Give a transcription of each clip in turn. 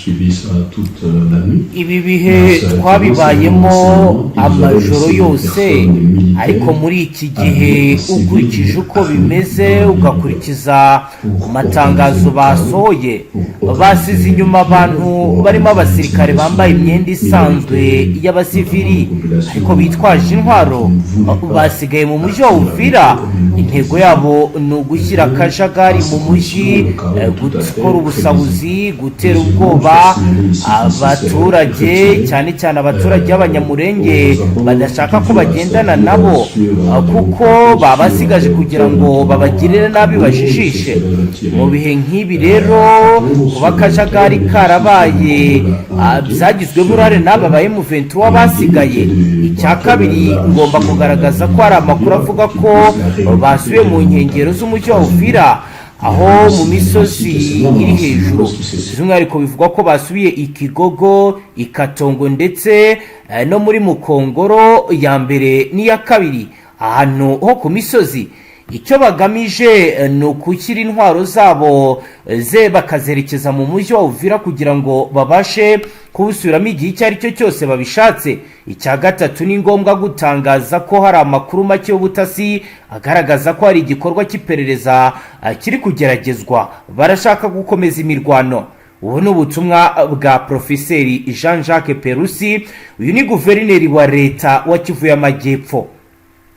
suivi ça toute la nuit. Ibi bihe twabibayemo amajoro yose, ariko muri iki gihe, ukurikije uko bimeze, ugakurikiza amatangazo basohoye, basize inyuma abantu barimo abasirikare bambaye imyenda isanzwe y'abasivili ariko bitwaje intwaro. Basigaye mu mujyi wa Uvira. Intego yabo ni ugushyira akajagari mu mujyi, gukora ubusahuzi, gutera ubwoba abaturage, cyane cyane abaturage b'Abanyamurenge badashaka ko bagendana nabo, kuko babasigaje kugira ngo babagirire nabi, bajijishe. Mu bihe nk'ibi rero, kuba akajagari karabaye, byagizwemo uruhare n'aba ba M23 basigaye. Icya kabiri, ngomba kugaragaza ko hari amakuru avuga ko basubiye mu nkengero z'umujyi wa Uvira, aho mu misozi iri hejuru. By'umwihariko bivugwa ko basubiye i Kigogo, i Katongo ndetse no muri Mukongoro ya mbere n'iya kabiri, ahantu ho ku misozi. Icyo bagamije ni ukushyira intwaro zabo ze bakazerekeza mu mujyi wa Uvira kugira ngo babashe kuwusubiramo igihe icyo ari cyo cyose babishatse. Icya gatatu, ni ngombwa gutangaza ko hari amakuru make y'ubutasi agaragaza ko hari igikorwa cy'iperereza kiri kugeragezwa. Barashaka gukomeza imirwano. Ubu ni ubutumwa bwa Porofeseri Jean Jacques Perusi. Uyu ni guverineri wa leta wa Kivu y'Amajyepfo,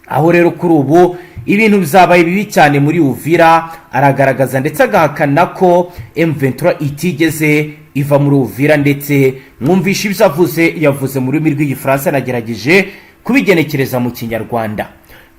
aho rero kuri ubu ibintu byabaye bibi cyane muri Uvira. Aragaragaza ndetse agahakana ko M23 itigeze iva muri Uvira, ndetse mwumvisha ibyo avuze. Yavuze mu rurimi rw'Igifaransa, nagerageje kubigenekereza mu Kinyarwanda.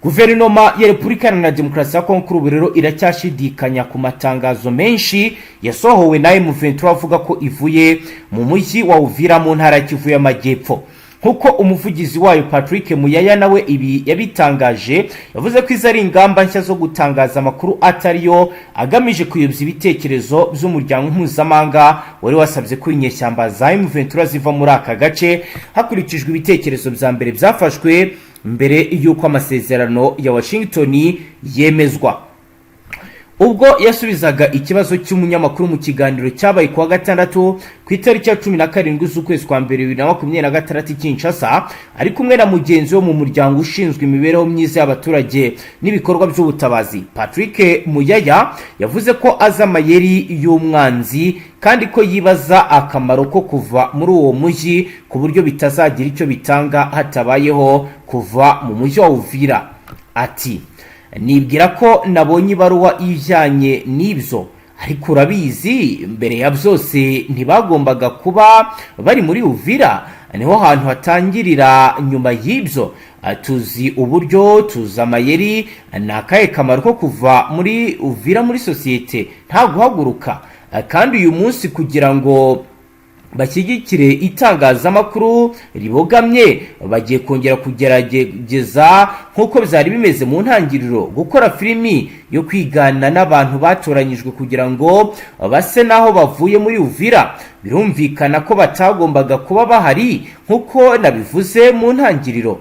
Guverinoma ya Repubulika Iharanira Demokarasi ya Kongo kuri ubu rero iracyashidikanya ku matangazo menshi yasohowe na M23 avuga ko ivuye mu mujyi wa Uvira mu ntara ya Kivu y'Amajyepfo. Nk'uko umuvugizi wayo Patrick Muyaya nawe ibi yabitangaje, yavuze ko izi ari ingamba nshya zo gutangaza amakuru atariyo agamije kuyobya ibitekerezo by'umuryango mpuzamahanga wari wasabye ko inyeshyamba za M23 ziva muri aka gace, hakurikijwe ibitekerezo bya mbere byafashwe mbere y'uko amasezerano ya Washington yemezwa. Ubwo yasubizaga ikibazo cy'umunyamakuru mu kiganiro cyabaye kuwa gatandatu ku itariki ya 17 z'ukwezi kwa mbere 2026 i Kinshasa, ari kumwe na mugenzi we mu muryango ushinzwe imibereho myiza y'abaturage n'ibikorwa by'ubutabazi, Patrick Muyaya yavuze ko azi amayeri y'umwanzi kandi ko yibaza akamaro ko kuva muri uwo mujyi, ku buryo bitazagira icyo bitanga hatabayeho kuva mu mujyi wa Uvira. Ati: "Nibwira ko nabonye ibaruwa ijyanye n'ibyo, ariko urabizi, mbere ya byose ntibagombaga kuba bari muri Uvira. Niho hantu hatangirira. Nyuma y'ibyo, tuzi uburyo, tuzi amayeri. Ni akahe kamaro ko kuva muri Uvira muri sosiyete nta guhaguruka? Kandi uyu munsi, kugira ngo bashyigikire itangazamakuru ribogamye, bagiye kongera kugerageza nk'uko byari bimeze mu ntangiriro, gukora filimi yo kwigana n'abantu batoranyijwe kugira ngo base n'aho bavuye muri Uvira. Birumvikana ko batagombaga kuba bahari, nk'uko nabivuze mu ntangiriro.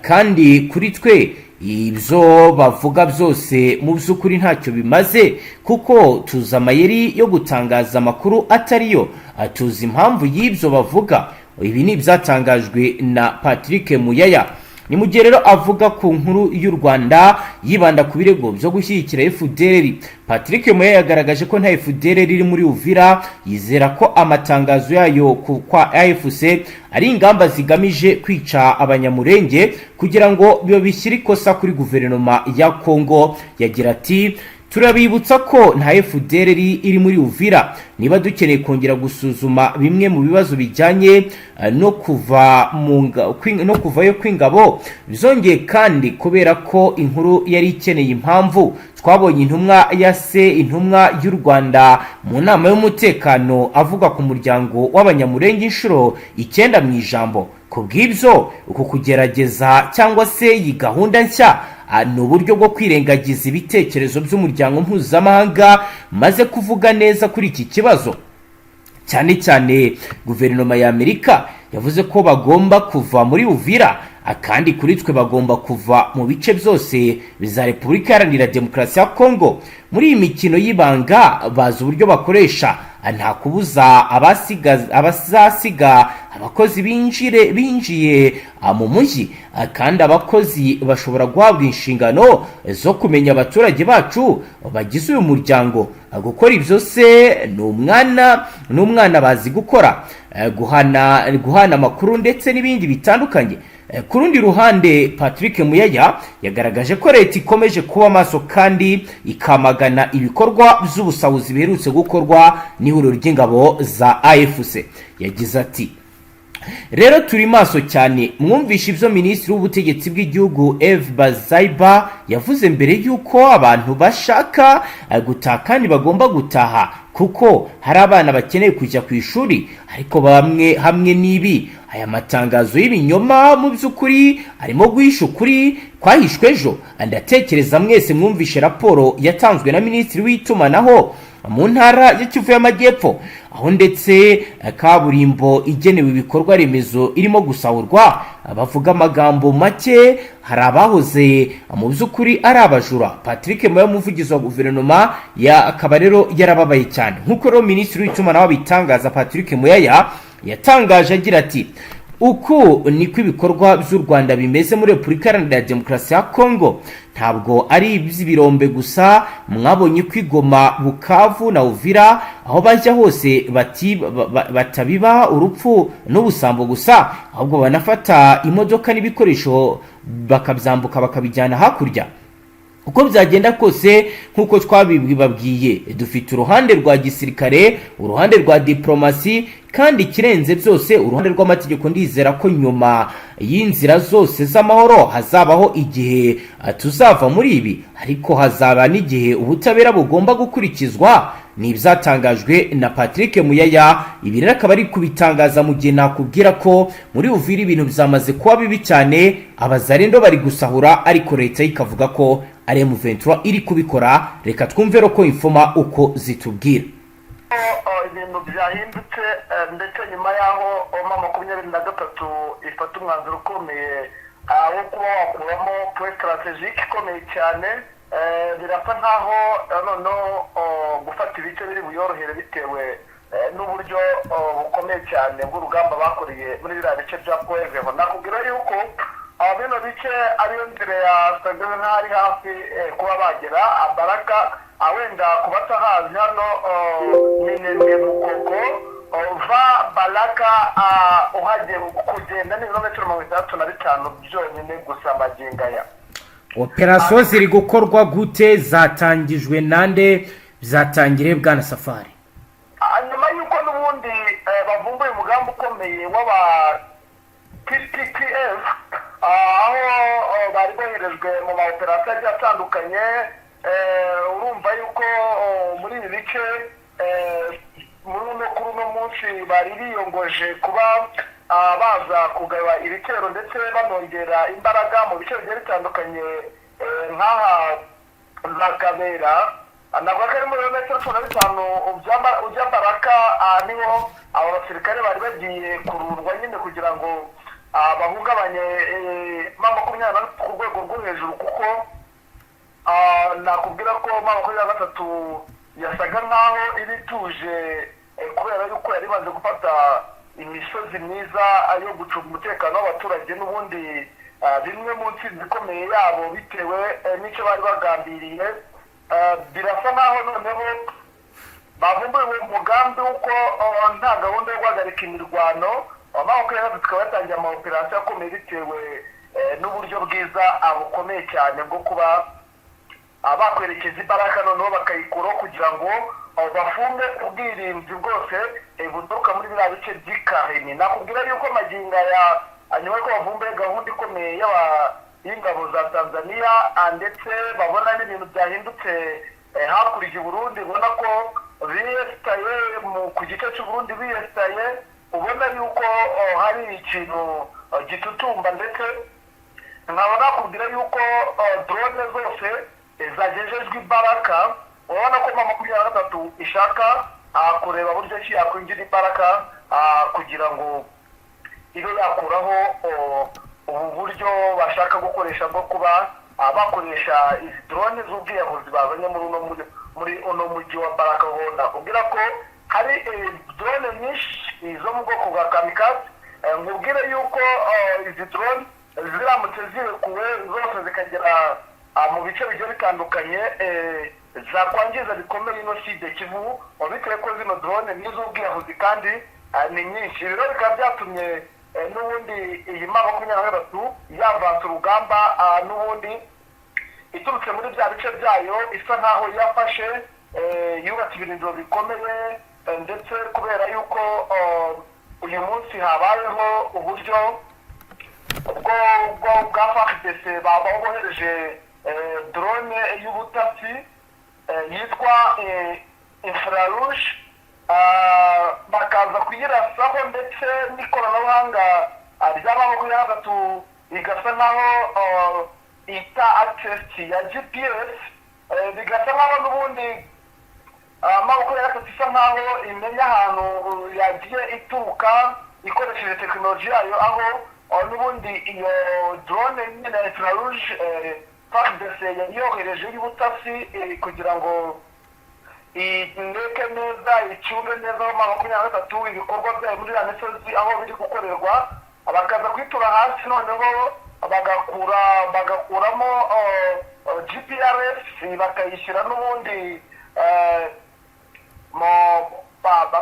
Kandi kuri twe, ibyo bavuga byose mu by'ukuri ntacyo bimaze, kuko tuzi amayeri yo gutangaza amakuru atariyo, tuzi impamvu y'ibyo bavuga." Ibi ni ibyatangajwe na Patrick Muyaya. Ni mu gihe rero avuga ku nkuru y'u Rwanda yibanda ku birego byo gushyigikira FDLR, Patrick Muyaya yagaragaje ko nta FDLR iri muri Uvira. Yizera ko amatangazo yayo kwa AFC ari ingamba zigamije kwica Abanyamurenge kugira ngo bishyire ikosa kuri guverinoma ya Kongo. Yagira ati: "Turabibutsa ko nta FDLR iri muri Uvira. Niba dukeneye kongera gusuzuma bimwe mu bibazo bijyanye no kuvayo kw'ingabo, bizongeye kandi kubera ko inkuru yari ikeneye impamvu, twabonye intumwa ya se, intumwa y'u Rwanda mu nama y'umutekano, avuga ku muryango w'Abanyamurenge inshuro 9 mu ijambo. Ku bw'ibyo, uku kugerageza cyangwa se iyi gahunda nshya ni uburyo bwo kwirengagiza ibitekerezo by'umuryango mpuzamahanga maze kuvuga neza kuri iki kibazo, cyane cyane guverinoma ya Amerika yavuze ko bagomba kuva muri Uvira. Kandi kuri twe, bagomba kuva mu bice byose biza Repubulika Iharanira Demokarasi ya Kongo. Muri iyi mikino y'ibanga bazi uburyo bakoresha." Nta kubuza abazasiga abakozi binjiye mu mujyi, kandi abakozi bashobora guhabwa inshingano zo kumenya abaturage bacu bagize uyu muryango. Gukora ibyo se ni umwana bazi gukora, guhana amakuru ndetse n'ibindi bitandukanye. Ku rundi ruhande, Patrick Muyaya yagaragaje ko leta ikomeje kuba maso kandi ikamagana ibikorwa by'ubusahuzi biherutse gukorwa n'ihuriro ry'ingabo za AFC. Yagize ati: "Rero turi maso cyane. Mwumvishe ibyo minisitiri w'ubutegetsi bw'igihugu Eve Bazaiba yavuze mbere y'uko abantu bashaka gutaha kandi bagomba gutaha, kuko hari abana bakeneye kujya ku ishuri. Ariko bamwe hamwe n'ibi, aya matangazo y'ibinyoma mu by'ukuri arimo guhisha ukuri kwahishwe ejo. Ndatekereza mwese mwumvishe raporo yatanzwe na minisitiri w'itumanaho mu ntara ya Kivu y'Amajyepfo, aho ndetse kaburimbo igenewe ibikorwa remezo irimo gusahurwa. Bavuga amagambo make, hari abahoze mu by'ukuri ari abajura." Patrick Muyaya, umuvugizi wa guverinoma, akaba rero yarababaye cyane nk'uko rero minisitiri w'itumanaho abitangaza. Patrick Muyaya yatangaje agira ati: "Uku niko ibikorwa by'u Rwanda bimeze muri Repubulika Iharanira Demokarasi ya Kongo. Ntabwo ari iby'ibirombe gusa. Mwabonye ko i Goma, Bukavu na Uvira, aho bajya hose batabiba urupfu n'ubusambo gusa, ahubwo banafata imodoka n'ibikoresho bakabyambuka bakabijyana hakurya. Uko byagenda kose, nk'uko twabibabwiye, dufite uruhande rwa gisirikare, uruhande rwa diplomasi, kandi ikirenze byose uruhande rw'amategeko. Ndizera ko nyuma y'inzira zose z'amahoro hazabaho igihe tuzava muri ibi, ariko hazaba n'igihe ubutabera bugomba gukurikizwa." Ni ibyatangajwe na Patrick Muyaya. Ibi rero akaba ari kubitangaza mu gihe nakubwira ko muri Uvira ibintu byamaze kuba bibi cyane. Abazarendo bari gusahura, ariko leta ikavuga ko ari M23 iri kubikora. Reka twumve ko infoma uko zitubwira. Ibintu byahindutse, ndetse nyuma y'aho M23 ifata umwanzuro ukomeye wo kuba wakuramo point stratégique ikomeye cyane, birasa nkaho noneho gufata ibice biri buyorohere bitewe n'uburyo bukomeye cyane bw'urugamba bakoreye muri biriya bice bya Point Zéro. Nakubwira yuko bino bice ariyo nzira yasaga nk'aho ari hafi kuba bagera Baraka. Wenda ku batahazi, hano Minembwe Mukoko, uva Baraka uhagera kugenda ni ibirometero 65 byonyine gusa magingo aya. Operasiyo ziri gukorwa gute? Zatangijwe nande? Zatangire, bwana Safari? Nyuma y'uko n'ubundi bavumbuye umugambi ukomeye w'aba PPPF, aho bari boherejwe mu ma operasiyo agiye atandukanye, urumva yuko muri ibi bice kuri uno munsi bari biyongoje kuba baza kugaba ibitero, ndetse banongera imbaraga mu bice bigiye bitandukanye nk'aha za Kabera. Ntabwo ari muri metero 15 ujya Baraka, niho aba basirikare bari bagiye kurundwa nyine kugira ngo bahungabanye M23 ku rwego rwo hejuru, kuko nakubwira ko M23 yasaga nkaho iba ituje, kubera yuko yari imaze gufata imisozi myiza yo gucunga umutekano w'abaturage. N'ubundi bimwe mu ntsinzi ikomeye yabo bitewe n'icyo bari bagambiriye, birasa nkaho noneho bavumbuye uwo mugambi w'uko nta gahunda yo guhagarika imirwano. M23 ikaba yatangiye ama operasiyo akomeye bitewe n'uburyo bwiza bukomeye cyane bwo kuba bakwerekeza imbaraga noneho bakayikuraho kugira ngo bafunge ubwirinzi bwose buturuka muri biriya bice by'i Karemi. Nakubwira yuko magingo aya, nyuma y'uko bavumbuye gahunda ikomeye y'ingabo za Tanzania, ndetse babona n'ibintu byahindutse hakurya i Burundi, ubona ko biyesitaye ku gice cy'u Burundi, biyesitaye, ubona yuko hari ikintu gitutumba. Ndetse nkaba nakubwira yuko drone zose zagejejwe imbaraga. Urabona ko M23 ishaka kureba buryo ki yakwinjira imbaraga kugira ngo ibe yakuraho ubu buryo bashaka gukoresha bwo kuba bakoresha izi drone z'ubwiyahuzi bazanye muri uno mujyi wa Baraka. Ho nakubwira ko Hari drone nyinshi zo mu bwoko bwa kamikaze. Nkubwire yuko izi drone ziramutse zirekuwe zose zikagera mu bice bigiye bitandukanye, zakwangiza bikomeye ino Sud Kivu, bitewe ko zino drone ni iz'ubwiyahuzi kandi ni nyinshi. Ibi rero bikaba byatumye n'ubundi iyi M23 yavansa urugamba, n'ubundi iturutse muri bya bice byayo isa nkaho yafashe, yubatse ibirindiro bikomeye, ndetse kubera yuko uyu munsi habayeho uburyo bwo bwa FARDC baba bohereje drone y'ubutasi yitwa infrarouge, bakaza kuyirasaho, ndetse n'ikoranabuhanga rya M23 rigasa nkaho ita access ya GPS, bigasa nkaho n'ubundi M23 isa nkaho imenya ahantu yagiye ituruka ikoresheje tekinoloji yayo, aho n'ubundi iyo drone nyine ya infrarouge FARDC yohereje y'ubutasi kugira ngo ineke neza, icunge neza aho M23 ibikorwa byayo muri iriya misozi aho biri gukorerwa, bakaza kuyitura hasi, noneho bagakuramo GPRS, bakayishyira n'ubundi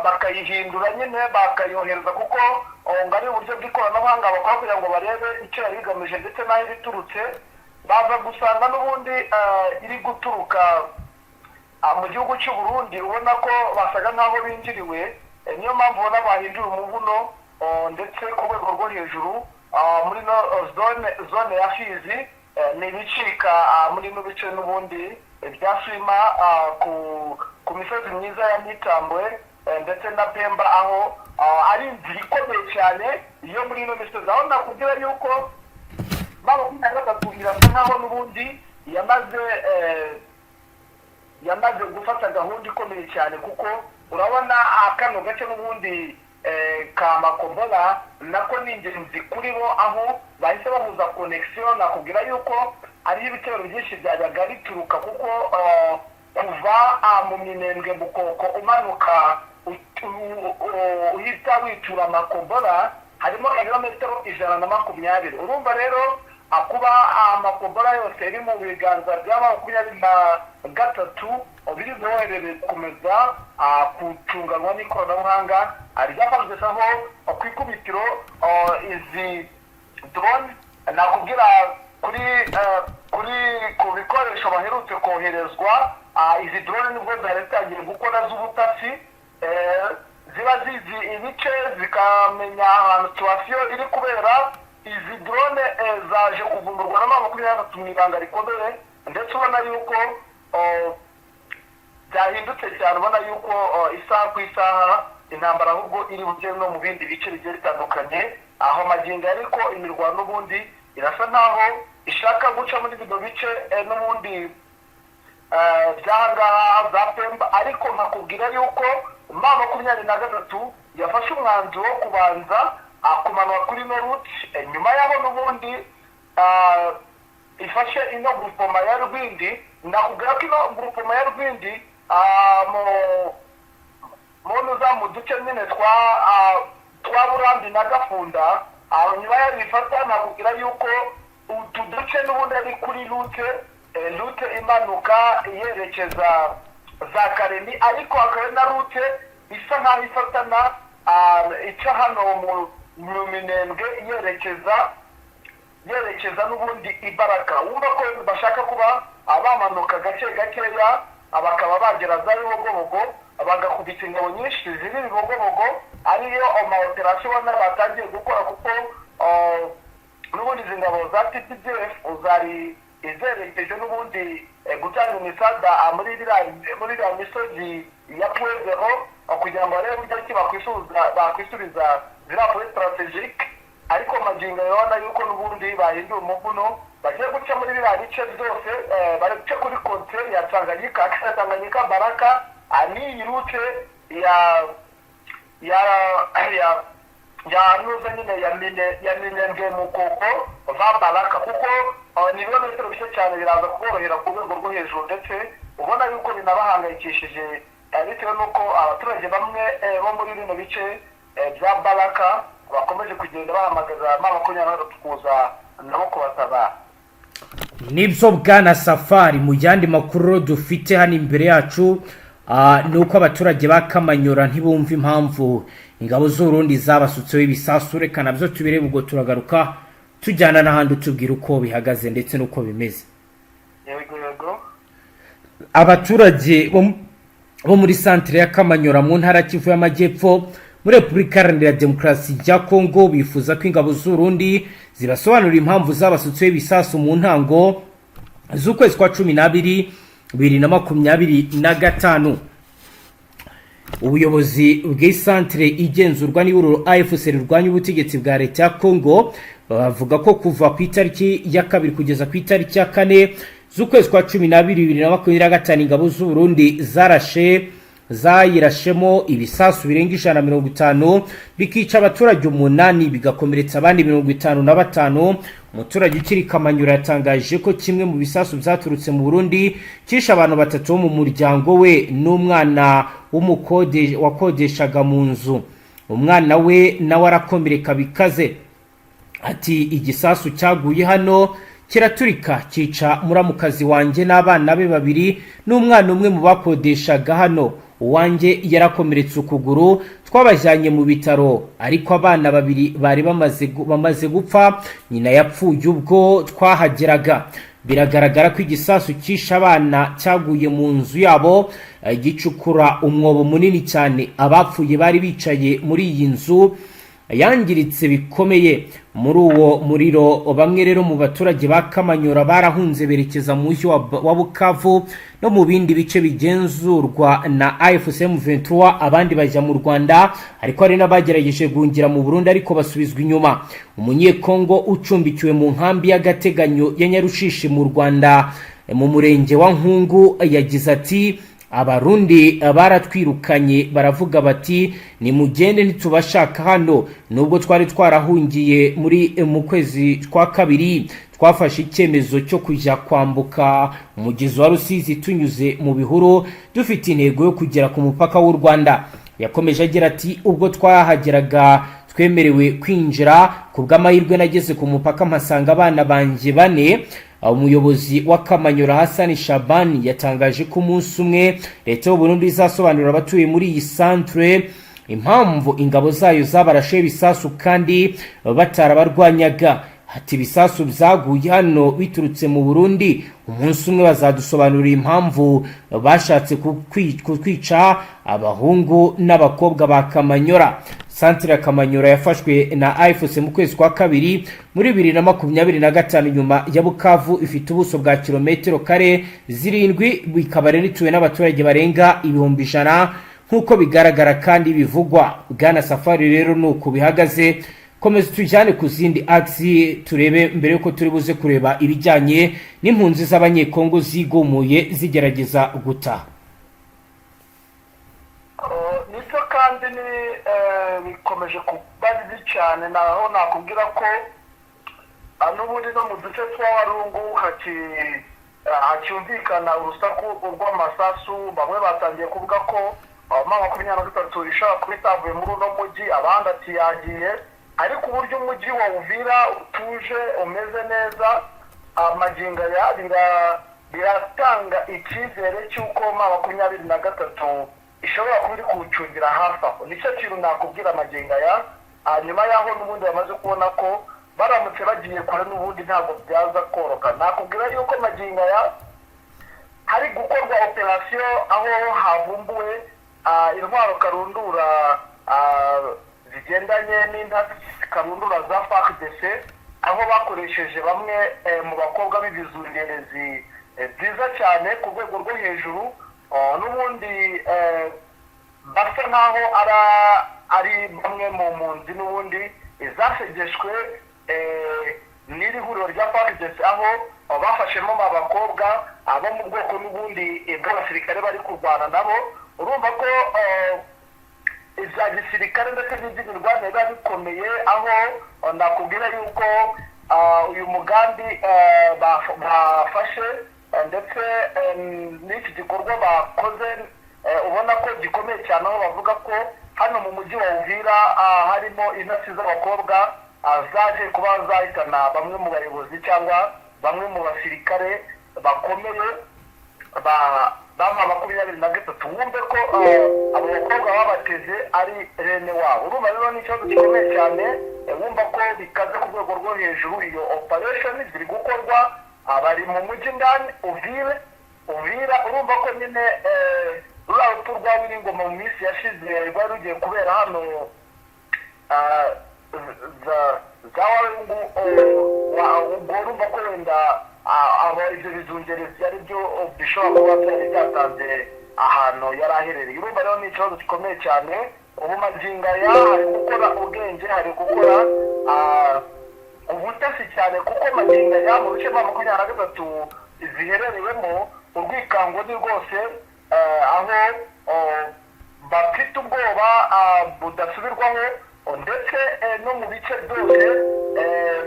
bakayihindura nyine, bakayohereza, kuko ngo ari uburyo bw'ikoranabuhanga bakora kugira ngo barebe icyo yari igamije ndetse n'aho iri iturutse. Baza gusanga n'ubundi iri guturuka mu gihugu cy'u Burundi. Ubona ko basaga nk'aho binjiriwe, niyo mpamvu ubona bahinduye umuvuno, ndetse ku rwego rwo hejuru muri no zone ya Fizi, ni ibicika muri bino bice n'ubundi bya Swima, ku misozi myiza ya Mitambwe ndetse na Pemba, aho ari inzira ikomeye cyane yo muri ino misozi, aho nakubwira yuko M23 irasa nkaho n'ubundi yamaze gufata gahunda ikomeye cyane, kuko urabona kano gace n'ubundi ka Makobola nako ni ingenzi kuri bo, aho bahise bahuza connexion. Nakubwira yuko ariho ibitero byinshi byajyaga bituruka, kuko kuva mu Minembwe, Bukoko, umanuka uhita witura Makobola, harimo ibirometero 120. Urumva rero kuba Makobola yose iri mu biganza bya M23, biri bwoherere gukomeza gucunganwa n'ikoranabuhanga ryafashwe, aho ku ikubitiro izi drone nakubwira kuri ku bikoresho baherutse koherezwa, izi drone nibwo zari zitangiye gukora z'ubutasi, ziba zizi ibice, zikamenya ahantu situation iri kubera. Izi drone zaje kuvumburwa na M23 mu ibanga rikomeye, ndetse ubona yuko byahindutse cyane, ubona yuko isaha ku isaha intambara ahubwo iri bujye no mu bindi bice bigiye bitandukanye. Aho magingo ariko imirwano n'ubundi irasa nkaho ishaka guca muri bino bice n'ubundi by'ahangaha za Pemba, ariko nkakubwira yuko M23 yafashe umwanzuro wo kubanza kumanura kuri ino route, nyuma y'aho n'ubundi ifashe ino groupement ya Rwindi. Nakubwira ko ino groupement ya Rwindi mu munuza mu duce nyine twa Burambi na Gafunda, aho nyuma y'abifata, nakubwira yuko utu duce n'ubundi ari kuri route imanuka yerekeza za Karemi, ariko hakaba na route isa nkaho ifatana, ica hano mu Minembwe yerekeza n'ubundi Ibaraka. Wumva ko bashaka kuba bamanuka gake gakeya, bakaba bagera za Bibogobogo, bagakubita ingabo nyinshi ziri Bibogobogo, ariyo ama opération ubona batangiye gukora, kuko n'ubundi izi ngabo za TPDF zari izerekeje n'ubundi gutanga imisada muri iriya misozi ya Point Zéro, kugira ngo barebe uburyo ki bakwisubiza ziriya point stratégique. Ariko magingo urabona yuko n'ubundi bahinduye umuvuno, bagiye guca muri biriya bice byose, bari guca kuri côté ya Tanganyika, Tanganyika Baraka, n'iyi route ya nuza nyine ya Minembwe Mukoko va Baraka, kuko ni ibirometero bike cyane, biraza kuborohera ku rwego rwo hejuru, ndetse ubona yuko binabahangayikishije. bitewe n'uko abaturage bamwe bo muri bino bice bya Baraka bakomeje kugenda bahamagaza M23 kuza nabo kubatabara. Nibyo, bwana Safari. Mu yandi makuru dufite hano imbere yacu, ni uko abaturage ba Kamanyora ntibumva impamvu ingabo z'Urundi zabasutseho ibisasu. Reka nabyo tubirebe, ubwo turagaruka tujyana n'ahandi, tubwira uko bihagaze ndetse n'uko bimeze. Yego. Abaturage bo muri santire ya Kamanyora mu ntara Kivu y'Amajyepfo muri Repubulika Iharanira Demokarasi ya Kongo bifuza ko ingabo z'Urundi zibasobanurira impamvu zabasutseho ibisasu mu ntango z'ukwezi kwa 12 2025. Ubuyobozi bw'isantire igenzurwa n'ihuriro AFC rirwanya ubutegetsi bwa leta ya Kongo bavuga ko kuva ku itariki ya 2 kugeza ku itariki ya 4 z'ukwezi kwa 12 2025 ingabo z'Uburundi zarashe zayirashemo ibisasu birenga 150, bikica abaturage umunani, bigakomeretsa abandi 55. Umuturage ukiri Kamanyura yatangaje ko kimwe mu bisasu byaturutse mu Burundi kishe abantu batatu bo mu muryango we n'umwana w'umukode wakodeshaga mu nzu. Umwana we nawe arakomereka bikaze. Ati: "Igisasu cyaguye hano kiraturika, cyica muramukazi wanjye n'abana be babiri n'umwana umwe mu bakodeshaga hano. Uwanjye yarakomeretse ukuguru, twabajyanye mu bitaro, ariko abana babiri bari bamaze gupfa. Nyina yapfuye ubwo twahageraga. Biragaragara ko igisasu cyishe abana cyaguye mu nzu yabo, gicukura umwobo munini cyane. Abapfuye bari bicaye muri iyi nzu yangiritse bikomeye muri uwo muriro." Bamwe rero mu baturage ba Kamanyora barahunze berekeza mu mujyi wa Bukavu no mu bindi bice bigenzurwa na AFC M23, abandi bajya mu Rwanda, ariko hari n'abagerageje guhungira mu Burundi ariko basubizwa inyuma. Umunyekongo ucumbikiwe mu nkambi y'agateganyo ya Nyarushishi mu Rwanda mu murenge wa Nkungu yagize ati: "Abarundi baratwirukanye, baravuga bati nimugende, ntitubashaka hano. Nubwo twari twarahungiye muri mu kwezi kwa kabiri, twafashe icyemezo cyo kujya kwambuka umugezi wa Rusizi tunyuze mu bihuru, dufite intego yo kugera ku mupaka w'u Rwanda." Yakomeje agira ati: "Ubwo twahageraga twemerewe kwinjira. Ku bw'amahirwe nageze ku mupaka mpasanga abana banjye bane." Umuyobozi wa Kamanyura, Hasani Shabani, yatangaje ko umunsi umwe leta y'u Burundi izasobanurira abatuye muri iyi centre impamvu ingabo zayo zabarashe ibisasu kandi batarabarwanyaga. Ati: "Ibisasu byaguye hano biturutse mu Burundi. Umunsi umwe bazadusobanurira impamvu bashatse kutwica, abahungu n'abakobwa ba Kamanyora." Santire ya Kamanyora yafashwe na AFC mu kwezi kwa kabiri muri 2025 nyuma ya Bukavu. Ifite ubuso bwa kilometero kare 7, bikaba rero ituwe n'abaturage barenga 100,000 nk'uko bigaragara kandi bivugwa. Bwana Safari, rero ni uku bihagaze. Komeza tujyane ku zindi axes, turebe mbere yuko turi buze kureba ibijyanye n'impunzi z'Abanyekongo zigumuye zigerageza gutaha. Nibyo, kandi ni bikomeje kuba bibi cyane. Naho nakubwira ko n'ubundi no mu duce twa Warungu hacyumvikana urusaku rw'amasasu. Bamwe batangiye kuvuga ko M23 ishobora kuba itavuye muri uno mujyi, abandi ati yagiye. Ariko uburyo umujyi wa Uvira utuje, umeze neza amagingo aya, biratanga icyizere cy'uko M23 ishobora kuba iri kuwucungira hafi aho. Nicyo kintu nakubwira amagingo aya. Nyuma y'aho n'ubundi bamaze kubona ko baramutse bagiye kure n'ubundi ntabwo byaza koroka. Nakubwira yuko magingo aya hari gukorwa operasiyo aho havumbuwe intwaro karundura zigendanye n'intasi karundura za FARDC, aho bakoresheje bamwe mu bakobwa b'ibizungerezi byiza cyane ku rwego rwo hejuru, n'ubundi basa nkaho ari bamwe mu mpunzi n'ubundi zashegeshwe n'iri huriro rya FARDC, aho bafashemo abakobwa bo mu bwoko n'ubundi bw'abasirikare bari kurwana nabo. Urumva ko ibya gisirikare ndetse n'iby'imirwanire biba bikomeye, aho nakubwira yuko uyu mugambi bafashe ndetse n'iki gikorwa bakoze. ubona ko gikomeye cyane, aho bavuga ko hano mu mujyi wa Uvira harimo intasi z'abakobwa zaje kuba zahitana bamwe mu bayobozi cyangwa bamwe mu basirikare bakomeye ba M23. Wumve ko abo bakobwa babateze ari bene wabo. Urumva rero ni ikibazo gikomeye cyane. Wumva ko bikaze ku rwego rwo hejuru. Iyo operation ziri gukorwa, bari mu mujyi ndani Uvira. Urumva ko nyine ruriya rupfu rwa Willy Ngoma mu minsi yashize rwari rugiye kubera hano za Warungu, ubwo urumva ko wenda aba ibyo bizungerezi ari byo bishobora kuba byari byatanze ahantu yari aherereye. Urumva rero ni ikibazo gikomeye cyane. Ubu magingo aya hari gukora ubwenge, hari gukora ubutasi cyane, kuko magingo aya mu bice bya 23 ziherereyemo, urwikango ni rwose, aho bafite ubwoba budasubirwaho, ndetse no mu bice byose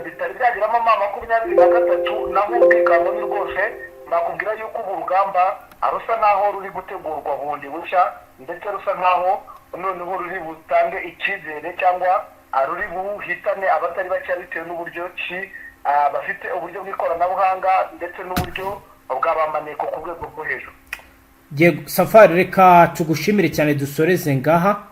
bitari byageramo M23, naho ubwikango ni rwose. Nakubwira yuko ubu urugamba rusa naho ruri gutegurwa bundi bushya, ndetse rusa nkaho noneho ruri butange icyizere cyangwa ruri buhitane abatari bakeya, bitewe n'uburyo ki bafite uburyo bw'ikoranabuhanga ndetse n'uburyo bw'abamaneko ku rwego rwo hejuru. Yego Safari, reka tugushimire cyane, dusoreze ngaha.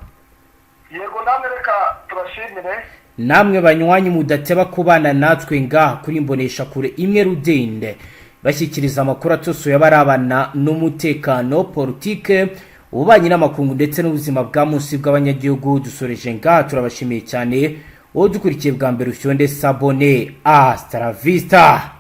Yego, namwe reka tubashimire. Namwe banywanyi mudateba kubana natwe ngaha kuri Imbonesha Kure imwe rudende, bashyikiriza amakuru atosoye abarabana n'umutekano, politike, ububanyi n'amakungu ndetse n'ubuzima bwa munsi bw'abanyagihugu. Dusoreje ngaha, turabashimiye cyane. Wowe dukurikiye bwa mbere, ufyonde s'abonner. Hasta la vista.